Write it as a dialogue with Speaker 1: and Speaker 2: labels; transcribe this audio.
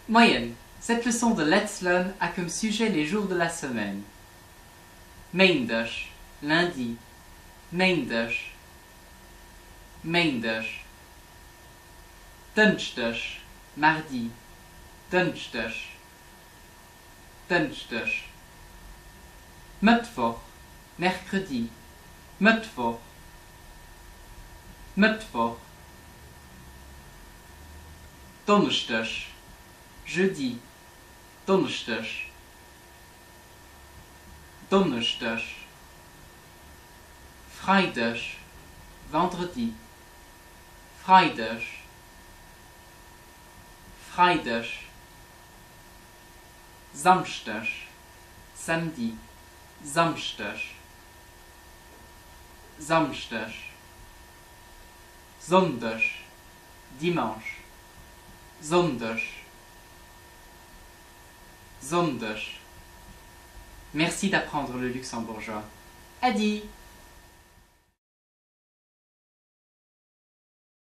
Speaker 1: Moien, cette leçon de Let's Learn a comme sujet les jours de la semaine. Méindeg, lundi, Méindeg, Méindeg. Dënschdeg, mardi, Dënschdeg, Dënschdeg. Mëttwoch, mercredi, Mëttwoch, Mëttwoch. Donneschdeg, jeudi, Donneschdeg, Donneschdeg. Freideg, vendredi, Freideg, Freideg. Samschdeg, samedi, Samschdeg, Samschdeg. Sonndeg, dimanche, Sonndeg, Sonndeg. Merci d'apprendre le luxembourgeois. Äddi!